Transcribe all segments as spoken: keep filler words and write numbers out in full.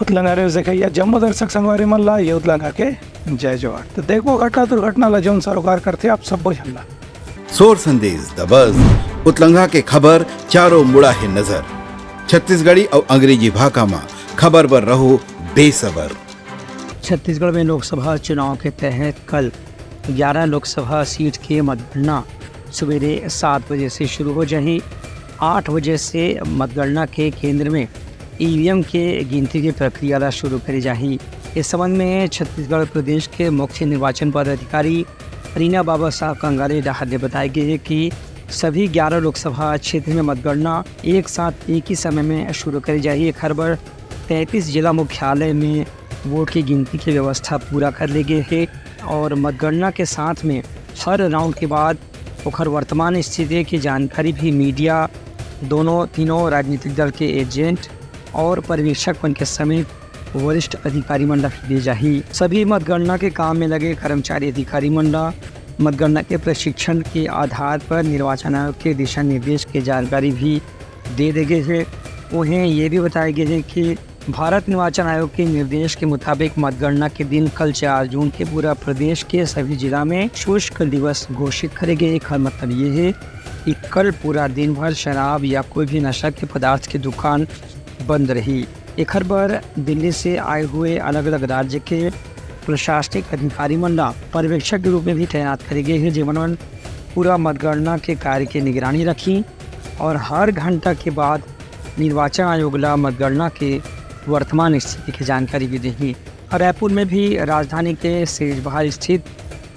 उतलंघा news देखइया जम्मो दर्शक संगवारी मन ला ये उतलंघा के जय जोहार। तो देखो घटना दुर्घटना ला जौन सरोकार करथे आप सब्बो झन ला। सोर संदेश दबस उतलंघा के खबर चारों मुड़ा हे नजर। छत्तीसगढ़ी अउ अंग्रेजी भाखा म खबर बर रहो बेसबर। छत्तीसगढ़ में लोकसभा चुनाव के तहत कल ग्यारह लोकसभा सीट के मतगणना सुबेरे सात बजे से शुरू हो जाही। आठ बजे से मतगणना के केंद्र में ईवीएम के गिनती के प्रक्रिया ला शुरू करे जाही। इस संबंध में छत्तीसगढ़ प्रदेश के मुख्य निर्वाचन पदाधिकारी रीना बाबा साहब कंगाले डहार ने बताया गया है कि सभी ग्यारह लोकसभा क्षेत्र में मतगणना एक साथ एक ही समय में शुरू करे जाही। एखर बर तैंतीस जिला मुख्यालय में वोट की गिनती की व्यवस्था पूरा कर ले गए है और मतगणना के साथ में हर राउंड के बाद ओखर वर्तमान स्थिति की जानकारी भी मीडिया, दोनों तीनों राजनीतिक दल के एजेंट और पर्यवेक्षक मन के समेत वरिष्ठ अधिकारी मन ला दे जाही। सभी मतगणना के काम में लगे कर्मचारी अधिकारी मन ला मतगणना के प्रशिक्षण के आधार पर निर्वाचन आयोग के दिशा निर्देश के जानकारी भी दे दे गए है। उन्हें ये भी बताया गया है कि भारत निर्वाचन आयोग के निर्देश के मुताबिक मतगणना के दिन कल चार जून के पूरा प्रदेश के सभी जिला में शुष्क दिवस घोषित करे गए। एकर मतलब ये है कि कल पूरा दिन भर शराब या कोई भी नशा के पदार्थ की दुकान बंद रही। एखर बर दिल्ली से आए हुए अलग-अलग राज्य के प्रशासनिक अधिकारी मन ला पर्यवेक्षक के रूप में भी तैनात करे गए हे, जेमन मन पूरा मतगणना के कार्य के निगरानी रखी और हर घंटा के बाद निर्वाचन आयोग ला मतगणना के वर्तमान स्थिति की जानकारी भी देही। और रायपुर में भी राजधानी के सेजबहार स्थित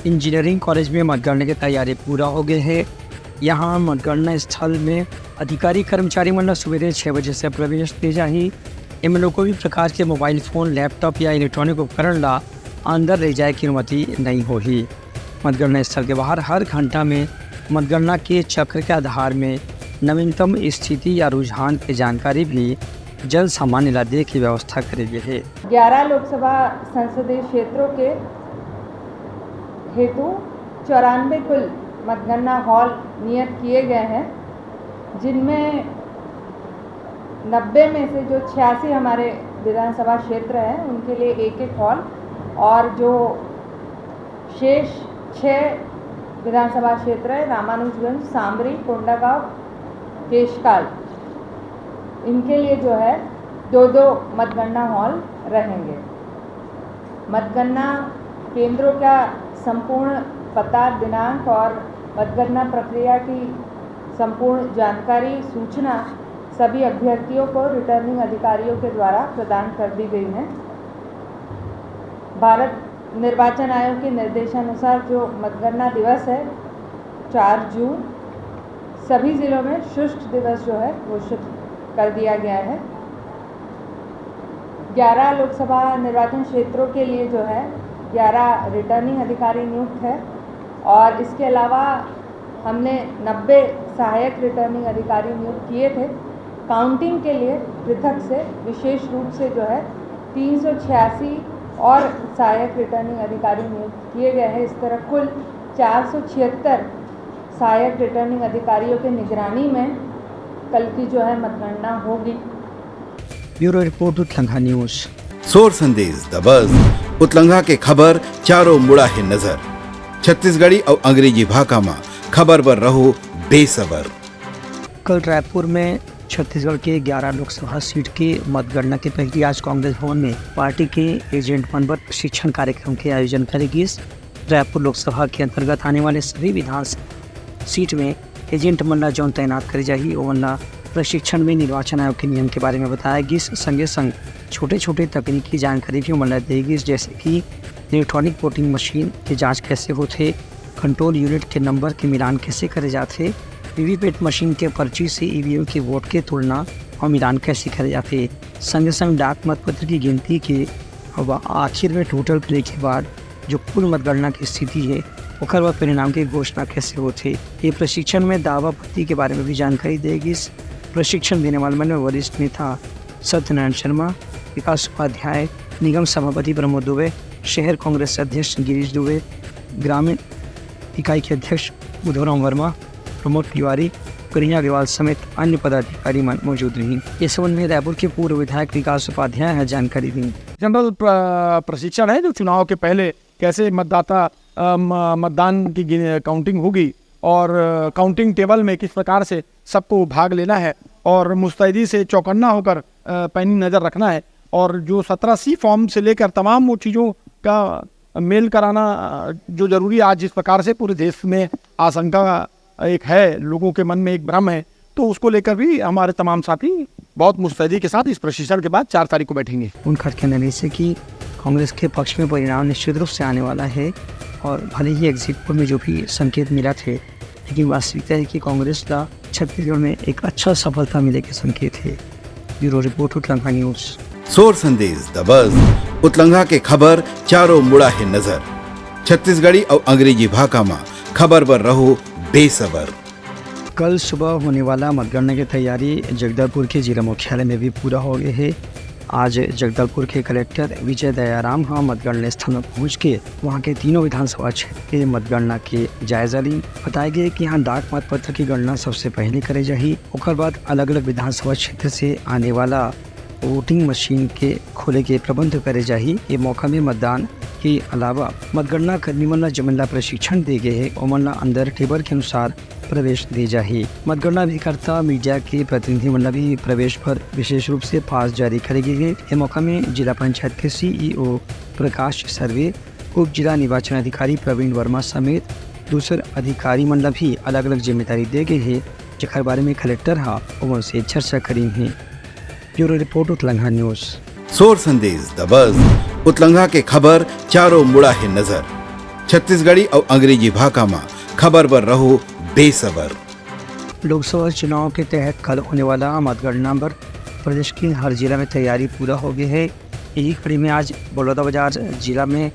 इंजीनियरिंग कॉलेज में मतगणना की तैयारी पूरा हो गए है। यहाँ मतगणना स्थल में अधिकारी कर्मचारी मन ला सुबेरे छः बजे से प्रवेश दे जाही। एमे लोग कोई भी प्रकार के मोबाइल फोन, लैपटॉप या इलेक्ट्रॉनिक उपकरण ला अंदर ले जाए की अनुमति नहीं होही। मतगणना स्थल के बाहर हर घंटा में मतगणना के चक्र के आधार में नवीनतम स्थिति या रुझान के जानकारी भी जन सामान्य ला दे के व्यवस्था करे गे हे। ग्यारह लोकसभा संसदीय क्षेत्रों के हेतु चौरानवे कुल मतगणना हॉल नियत किए गए हैं, जिनमें नब्बे में से जो छियासी हमारे विधानसभा क्षेत्र हैं, उनके लिए एक एक हॉल, और जो शेष छः विधानसभा क्षेत्र है, रामानुजगंज, सांबरी, कोंडागांव, केशकाल, इनके लिए जो है दो दो मतगणना हॉल रहेंगे। मतगणना केंद्रों का संपूर्ण पता, दिनांक और मतगणना प्रक्रिया की संपूर्ण जानकारी, सूचना सभी अभ्यर्थियों को रिटर्निंग अधिकारियों के द्वारा प्रदान कर दी गई है। भारत निर्वाचन आयोग के निर्देशानुसार जो मतगणना दिवस है चार जून, सभी जिलों में शुष्क दिवस जो है घोषित कर दिया गया है। ग्यारह लोकसभा निर्वाचन क्षेत्रों के लिए जो है ग्यारह रिटर्निंग अधिकारी नियुक्त है और इसके अलावा हमने नब्बे सहायक रिटर्निंग अधिकारी नियुक्त किए थे। काउंटिंग के लिए पृथक से विशेष रूप से जो है तीन सौ छियासी और सहायक रिटर्निंग अधिकारी नियुक्त किए गए हैं। इस तरह कुल चार सौ छिहत्तर सहायक रिटर्निंग अधिकारियों के निगरानी में कल की जो है मतगणना होगी। Bureau report, Utlangha news. सोर संदेश दबस उतलंघा के खबर चारों मुड़ा हे नजर। छत्तीसगढ़ी अउ अंग्रेजी भाखा म खबर बर रहो बेसबर। कल रायपुर में छत्तीसगढ़ के ग्यारह लोकसभा सीट के मतगणना के पहली आज कांग्रेस भवन में पार्टी के एजेंट मन बर प्रशिक्षण कार्यक्रम के आयोजन करे गिस। रायपुर लोकसभा के अंतर्गत आने वाले सभी विधानसभा सीट में एजेंट मन ला जौन तैनात करे जाही, ओमन ला प्रशिक्षण में निर्वाचन आयोग के नियम के बारे में बताया गिस। संगे संग छोटे-छोटे तकनीकी जानकारी भी ओमन ला दे गिस, जैसे कि इलेक्ट्रॉनिक वोटिंग मशीन के जांच कैसे होथे, कंट्रोल यूनिट के नंबर के मिलान कैसे करे जाथे, वीवीपैट मशीन के पर्ची से ईवीएम के वोट के तुलना और मिलान कैसे करे जाथे, संगे संग डाक मतपत्र की गिनती के अब आखिर में टोटल करे के बाद जो कुल मतगणना की स्थिति है, ओकर बाद परिणाम की घोषणा कैसे होथे। ये प्रशिक्षण में दावा आपत्ति के बारे में भी जानकारी दे गिस। प्रशिक्षण देने वाले मन में वरिष्ठ नेता सत्यनारायण शर्मा, विकास उपाध्याय, निगम सभापति प्रमोद दुबे, शहर कांग्रेस अध्यक्ष गिरीश दुबे, ग्रामीण इकाई के अध्यक्ष उधमराम वर्मा, प्रमोद तिवारी, कन्हैया अग्रवाल समेत अन्य पदाधिकारी मन मौजूद रहिन। इस संबंध में रायपुर के पूर्व विधायक विकास उपाध्याय ह जानकारी दीन। जनरल प्र-, प्रशिक्षण है जो चुनाव के पहले कैसे मतदाता, अ, म-, मतदान की गिन-, काउंटिंग होगी और, अ, काउंटिंग टेबल में किस प्रकार से सबको भाग लेना है और मुस्तैदी से चौकन्ना होकर, अ, पैनी नज़र रखना है और जो सत्रह सी फॉर्म से लेकर तमाम वो चीज़ों का मेल कराना, अ, जो ज़रूरी आज जिस प्रकार से पूरे देश में आशंका एक है, लोगों के मन में एक भ्रम है, तो उसको लेकर भी हमारे तमाम साथी बहुत मुस्तैदी के साथ इस प्रशिक्षण के बाद चार तारीख को बैठेंगे। उनखर कहना रहिसे कि कांग्रेस के पक्ष में परिणाम निश्चित रूप से आने वाला है और भले ही एग्जिट पोल में जो भी संकेत मिलत हे, लेकिन वास्तविकता है कि कांग्रेस ला छत्तीसगढ़ में एक अच्छा सफलता मिले के संकेत है। Bureau report, Utlangha news. सोर संदेश दबस, उतलंघा के खबर चारों मुड़ा हे नजर। छत्तीसगढ़ी अउ अंग्रेजी भाखा म खबर बर रहो बेसबर। कल सुबह होने वाला मतगणना की तैयारी जगदलपुर के जिला मुख्यालय में भी पूरा हो गए है। आज जगदलपुर के कलेक्टर विजय दयाराम ह मतगणना स्थल में पहुंच के वहां के तीनों विधानसभा क्षेत्र के मतगणना के जायजा ली। बताया गया कि यहां डाक मतपत्र की गणना सबसे पहले करे जाही, ओकर बाद अलग-अलग विधानसभा क्षेत्र से आने वाला वोटिंग मशीन के खोले के प्रबंध करे जाही। ये मौका में मतदान के अलावा मतगणना कर्मी मन ला जेमन ला प्रशिक्षण दे गए हे, ओमन ला अंदर टेबल के अनुसार प्रवेश दे जाही। मतगणना अभिकर्ता मीडिया के प्रतिनिधि मन ला भी प्रवेश पर विशेष रूप से पास जारी करे गए हे। ये मौका में जिला पंचायत के सीईओ प्रकाश सर्वे, उप जिला निर्वाचन अधिकारी प्रवीण वर्मा समेत दूसर अधिकारी मन ला भी अलग-अलग जिम्मेदारी दे गए हे, जेकर बारे में कलेक्टर ह ओमन से चर्चा करीन हे। Bureau report, Utlangha news. सोर संदेश दबस, उतलंघा के खबर चारों मुड़ा हे नजर। छत्तीसगढ़ी अउ अंग्रेजी भाखा म खबर बर रहो बेसबर। लोकसभा चुनाव के तहत कल होने वाला मतगणना बर प्रदेश के हर जिला में तैयारी पूरा हो गई है। यही कड़ी में आज बलौदाबाजार जिला में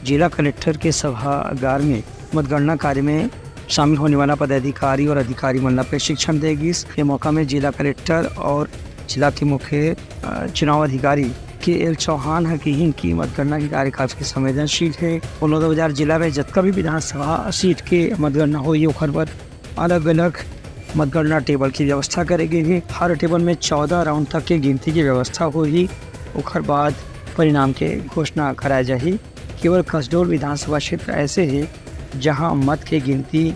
जिला कलेक्टर के सभागार में मतगणना कार्य में शामिल होने वाला पदाधिकारी और अधिकारी मन ला प्रशिक्षण दे गिस। ये मौका में जिला कलेक्टर और जिला के मुख्य, अ, चुनाव अधिकारी के एल चौहान ह किहिन कि मतगणना के कार्य काफी संवेदनशील है। बलौदाबाजार जिला में जतका भी विधानसभा सीट के मतगणना होही, ओखर बर अलग-अलग मतगणना टेबल की व्यवस्था करे गे हे। हर टेबल में चौदह राउंड तक के गिनती की व्यवस्था होही, ओखर बाद परिणाम के घोषणा कराए जाही। केवल कसडोल विधानसभा क्षेत्र ऐसे हे, जहां मत के गिनती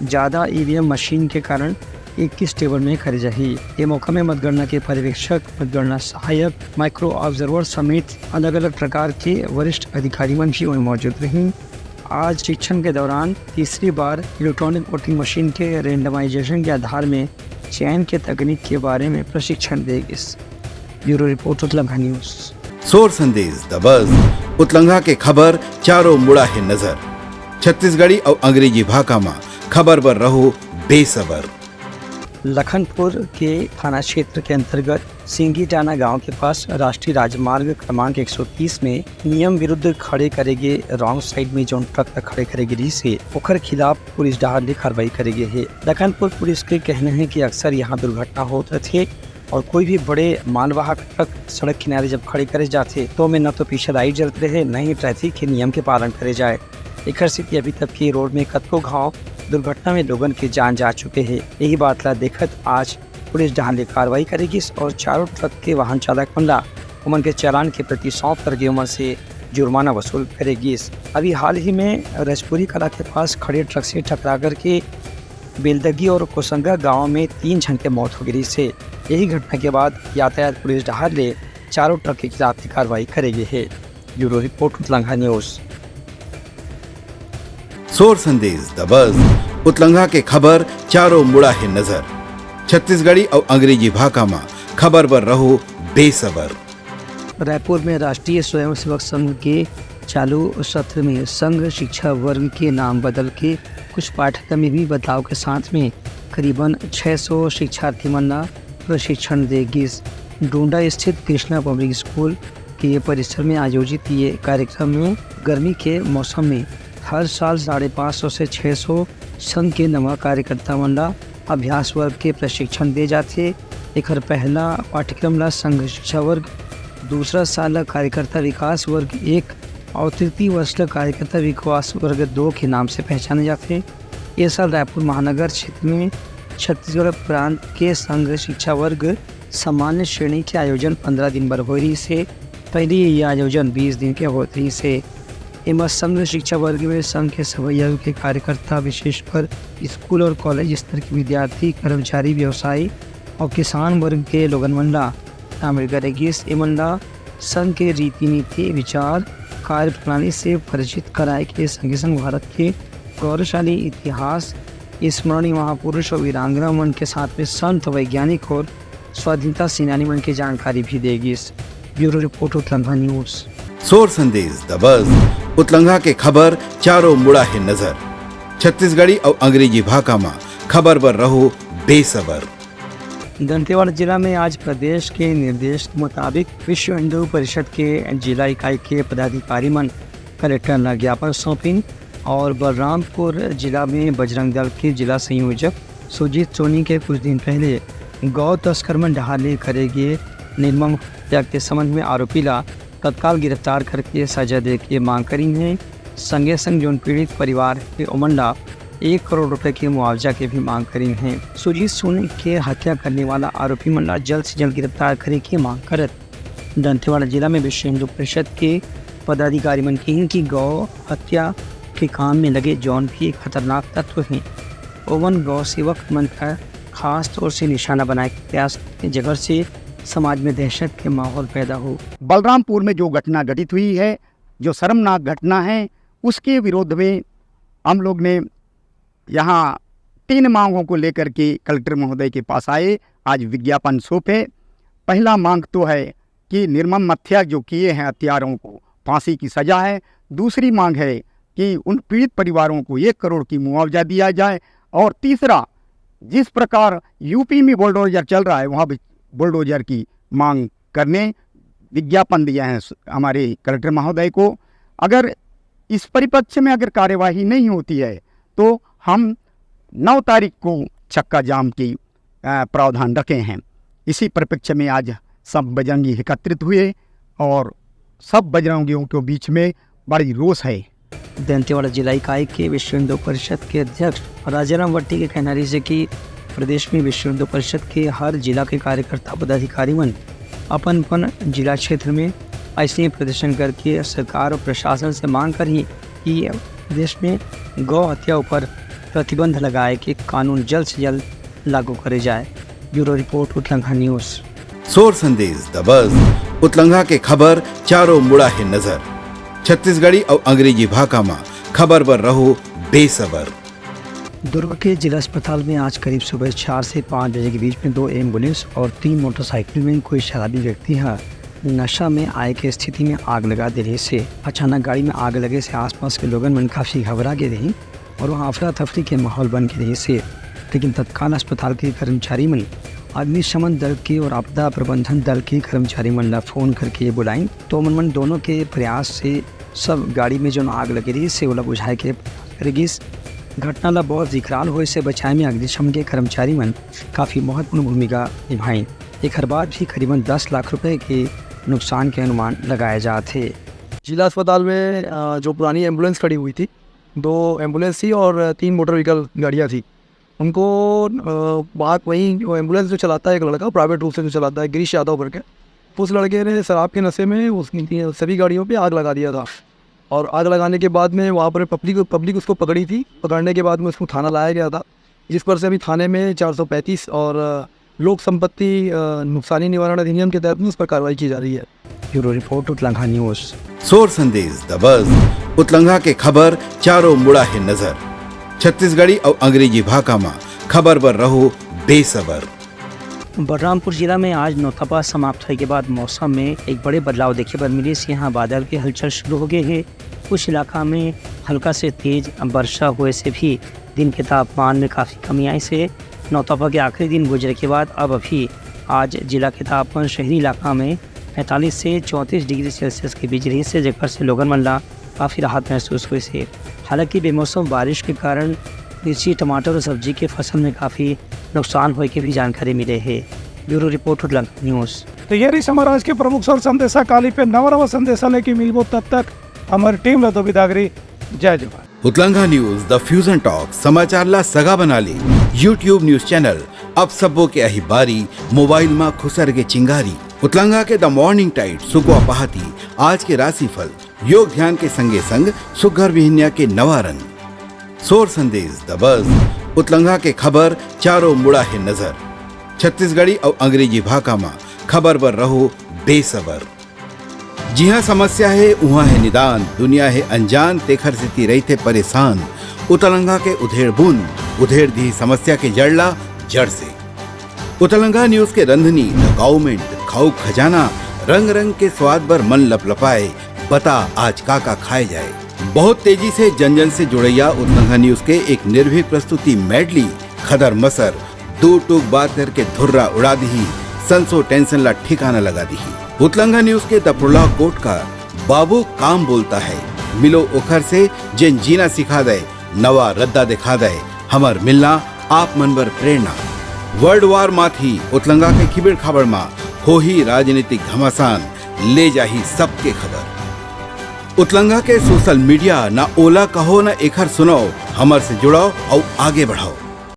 ज्यादा ईवीएम मशीन के कारण इक्कीस टेबल में करे जाही। ये मौका में मतगणना के पर्यवेक्षक, मतगणना सहायक, माइक्रो ऑब्जर्वर समेत अलग-अलग प्रकार के वरिष्ठ अधिकारी मन भी वहीं मौजूद रहीं। आज शिक्षण के दौरान तीसरी बार इलेक्ट्रॉनिक वोटिंग मशीन के रेंडमाइजेशन के आधार में चयन के तकनीक के बारे में प्रशिक्षण दे गिस। Bureau report, Utlangha news. सोर संदेश दबस, उतलंघा के खबर चारों मुड़ा हे नजर। छत्तीसगढ़ी अउ अंग्रेजी भाखा म खबर बर रहो बेसबर। लखनपुर के थाना क्षेत्र के अंतर्गत सिंगीटाना गांव के पास राष्ट्रीय राजमार्ग क्रमांक एक सौ तीस में नियम विरुद्ध खड़े करे गे रॉन्ग साइड में जोन ट्रक ला खड़े करे गे रहिस हे, ओकर खिलाफ पुलिस डहार ले कार्रवाई करे गे हे। लखनपुर पुलिस के कहना है कि अक्सर यहाँ दुर्घटना होत रथे और कोई भी बड़े मालवाहक ट्रक सड़क किनारे जब खड़े करे जाथे, तो ओमे न तो पीछे लाइट जलत रहे, न ही ट्रैफिक के नियम के पालन करे जाए। एखर सेती अभी तक के रोड में कतको घाव दुर्घटना में लोगन के जान जा चुके हे। यही बात ला देखत आज पुलिस डहार ले कार्रवाई करे गिस और चारों ट्रक के वाहन चालक मन ला ओमन के चालान के प्रति सौंप करके ओमन से जुर्माना वसूल करे गिस। अभी हाल ही में रजपुरी कला के पास खड़े ट्रक से टकरा करके बेलदगी और कोसंगा गांव में तीन झन के मौत हो गे रहिस हे। यही घटना के बाद यातायात पुलिस डहार ले चारों ट्रक के खिलाफ भी कार्रवाई करे गे हे। Bureau report, Utlangha news. सोर संदेश दबस, उतलंघा के खबर चारों मुड़ा हे नजर। छत्तीसगढ़ी अउ अंग्रेजी भाखा म खबर बर रहो बेसबर। रायपुर में राष्ट्रीय स्वयंसेवक संघ के चालू सत्र में संघ शिक्षा वर्ग के नाम बदल के कुछ पाठ्यक्रम में भी बदलाव के साथ में करीबन छह सौ शिक्षार्थी मन ला प्रशिक्षण दे गिस। डोंडा स्थित कृष्णा पब्लिक स्कूल के परिसर में आयोजित ये कार्यक्रम में गर्मी के मौसम में हर साल साढ़े पाँच सौ से छह सौ संघ के नवा कार्यकर्ता मन ला अभ्यास वर्ग के प्रशिक्षण दे जाथे। एखर पहला पाठ्यक्रम ला संघ शिक्षा वर्ग, दूसरा साल ला कार्यकर्ता विकास वर्ग एक और तृतीय वर्ष ला कार्यकर्ता विकास वर्ग दो के नाम से पहचाने जाथे। ये साल रायपुर महानगर क्षेत्र में छत्तीसगढ़ प्रांत के संघ शिक्षा वर्ग सामान्य श्रेणी के आयोजन पंद्रह दिन बर होए रहिस हे। पहिली ये आयोजन बीस दिन के होत रहिस हे। एमा संघ शिक्षा वर्ग में संघ के सवैया के कार्यकर्ता, विशेषकर स्कूल और कॉलेज स्तर के विद्यार्थी, कर्मचारी, व्यवसायी और किसान वर्ग के लोगन मन ला शामिल करे गिस। एमन ला संघ के रीति नीति, विचार, कार्यप्रणाली से परिचित कराए के संगे संग भारत के गौरवशाली इतिहास, स्मरणीय महापुरुष और वीरांगना मन के साथ में संत, वैज्ञानिक और स्वाधीनता सेनानी मन के जानकारी भी दे गिस। Bureau report, Utlangha news. सोर संदेश दबस, उतलंघा के खबर चारों मुड़ा हे नजर। छत्तीसगढ़ी अउ अंग्रेजी भाखा म खबर बर रहो बेसबर। दंतेवाड़ा जिला में आज प्रदेश के निर्देश के मुताबिक विश्व हिंदू परिषद के जिला इकाई के पदाधिकारी मन कलेक्टर ला ज्ञापन सौंपिन और बलरामपुर जिला में बजरंग दल के जिला संयोजक सुजीत सोनी के कुछ दिन पहले गौ तस्कर मन डहार ले करे गे निर्मम हत्या के संबंध में आरोपी ला तत्काल गिरफ्तार करके सजा दे के मांग करिन हे। संगे संग जोन पीड़ित परिवार हे ओमन ला एक करोड़ रुपए के मुआवजा के भी मांग करिन हे। सुजीत सोनी के हत्या करने वाला आरोपी मन ला जल्द से जल्द गिरफ्तार करे के मांग करत दंतेवाड़ा जिला में विश्व हिंदू परिषद के पदाधिकारी मन किहिन कि गौ हत्या के काम में लगे जौन भी खतरनाक तत्व हे ओमन गौ सेवक मन का खास तौर से निशाना बनाए के प्रयास करथे, जेकर से समाज में दहशत के माहौल पैदा हो। बलरामपुर में जो घटना घटित हुई है, जो शर्मनाक घटना है, उसके विरोध में हम लोग ने यहाँ तीन मांगों को लेकर के कलेक्टर महोदय के पास आए, आज विज्ञापन सौंपे। पहला मांग तो है कि निर्मम हत्या जो किए हैं हत्यारों को फांसी की सजा है। दूसरी मांग है कि उन पीड़ित परिवारों को एक करोड़ की मुआवजा दिया जाए। और तीसरा, जिस प्रकार यूपी में बुलडोजर चल रहा है, वहाँ भी बुलडोजर की मांग करने विज्ञापन दिया है स-, हमारे कलेक्टर महोदय को। अगर इस परिप्रेक्ष्य में अगर कार्यवाही नहीं होती है, तो हम नौ तारीख को चक्का जाम की, अ, प्रावधान रखे हैं। इसी परिप्रेक्ष्य में आज सब बजरंगी एकत्रित हुए और सब बजरंगियों के बीच में बड़ी रोष है। दंतेवाड़ा जिला इकाई के विश्व हिंदू परिषद के अध्यक्ष राजाराम वट्टी के कहना रहिस हे कि प्रदेश में विश्व हिंदू परिषद के हर जिला के कार्यकर्ता पदाधिकारी मन अपन अपन जिला क्षेत्र में ऐसे ही प्रदर्शन करके सरकार और प्रशासन से मांग करही कि प्रदेश में गौ हत्या ऊपर प्रतिबंध लगाए के कानून जल्द से जल्द लागू करे जाए। Bureau report, Utlangha news. सोर संदेश दबस, उतलंघा के खबर चारों मुड़ा हे नजर। छत्तीसगढ़ी अउ अंग्रेजी भाखा म खबर बर रहो बेसबर। दुर्ग के जिला अस्पताल में आज करीब सुबह चार से पाँच बजे के बीच में दो एम्बुलेंस और तीन मोटरसाइकिल में कोई शराबी व्यक्ति ह नशा में आए के स्थिति में आग लगा दे रहिस हे। अचानक गाड़ी में आग लगे से आसपास के लोगन मन काफी घबरा गे रहिन और वहाँ अफरा तफरी के माहौल बन गे रहिस हे। लेकिन तत्काल अस्पताल के कर्मचारी मन, अग्निशमन दल के और आपदा प्रबंधन दल के कर्मचारी मन ला फोन करके ये बुलाइन, तो ओमन मन दोनों के प्रयास से सब गाड़ी में जोन आग लगे रहिस हे, ओला बुझाए के प्रयास करे गिस। घटना ला बहुत विकराल होए से बचाए में अग्निशमन के कर्मचारी मन काफी महत्वपूर्ण भूमिका निभाइन। एखर बाद भी करीबन दस लाख रुपए के नुकसान के अनुमान लगाए जात हे। जिला अस्पताल में, अ, जो पुरानी एम्बुलेंस खड़ी हुई थी, दो एम्बुलेंस थी और तीन मोटर व्हीकल गाड़ियाँ थी। उनको, अ, बात वही, वो एम्बुलेंस जो चलाता है एक लड़का, प्राइवेट रूप से जो चलाता है, गिरीश यादव करके, उस लड़के ने शराब के नशे में उस, सभी गाड़ियों पे आग लगा दिया था। और आग लगाने के बाद में वहाँ पर पब्लिक, पब्लिक उसको पकड़ी थी। पकड़ने के बाद में उसको थाना लाया गया था, जिस पर से अभी थाने में चार सौ पैंतीस और, अ, लोक संपत्ति, अ, नुकसानी निवारण अधिनियम के तहत में उस पर कार्रवाई की जा रही है। Bureau report, Utlangha news. सोर संदेश दबस, उतलंघा के खबर चारों मुड़ा हे नजर। छत्तीसगढ़ी अउ अंग्रेजी भाखा म खबर बर रहो बेसबर। बलरामपुर जिला में आज नौतपा समाप्त होए के बाद मौसम में एक बड़े बदलाव देखे बर मिलिस। यहाँ बादल के हलचल शुरू हो गए हे। कुछ इलाका में हल्का से तेज वर्षा होए से भी दिन के तापमान में काफी कमी आइस हे। नौतपा के आखिरी दिन गुजरे के बाद अब अभी आज जिला के तापमान शहरी इलाका में पैंतालीस से चौंतीस डिग्री सेल्सियस के बीच रहिस हे, जेकर से लोगन मन ला काफी राहत महसूस होइस हे। हालांकि बेमौसम बारिश के कारण कृषि, टमाटर और सब्जी के फसल में काफी नुकसान होए के भी जानकारी मिले हे। Bureau report, Utlangha news. तो ये रहिस हमर आज के प्रमुख सोर संदेशा। काली फेर नवा नवा संदेशा लेके मिलबो, तब तक हमर टीम ला दो बिदागरी। जय जोहार। उतलंघा न्यूज, द फ्यूजन टॉक, समाचार ला सगा बना ले। YouTube news channel, अब सबो के अही बारी, मोबाइल मा खुसर के चिंगारी। उतलंगा के The Morning Tide, सुकवा पहाती, आज के राशिफल, योग ध्यान के संगे संग सुग्घर बिहनिया के नवा रंग। सोर संदेश, The Buzz, उतलंगा के खबर, चारों मुड़ा हे नजर। छत्तीसगढ़ी अउ अंग्रेजी भाखा मा खबर बर रहो बेसबर। जिहाँ समस्या हे, उहाँ हे निदान, दुनिया हे अनजान, तेखर सेती रहिथे परेशान। उतलंगा के उधेड़ बुन, उधेड़ दिही समस्या के जड़ ला जड़ से। उतलंगा news के रंधनी, The Government, खाऊ खजाना, रंग रंग के स्वाद बर मन लपलपाए, बता आज का का खाए जाए। बहुत तेजी से जन जन से जुड़ैया उतलंगा news के एक निर्भीक प्रस्तुति medley, खदर मसर, दू टूक बात करके धुर्रा उड़ा दिही, संसो tension ला ठिकाना लगा दिही। उतलंगा news के दपरुला कोटकार, बाबू काम बोलता है, मिलो ओखर से जेन जीना सिखा दे, नवा रद्दा दिखा दे, हमर मिलना आप मन बर प्रेरणा। World War माथी, उतलंगा के खिबेड़ खाबड़ मा होही राजनीतिक घमासान, ले जाही सबके खबर। उतलंगा के social media, ना ओला कहो ना एखर सुनाओ, हमर से जुड़ाओ अउ आगे बढ़ाओ।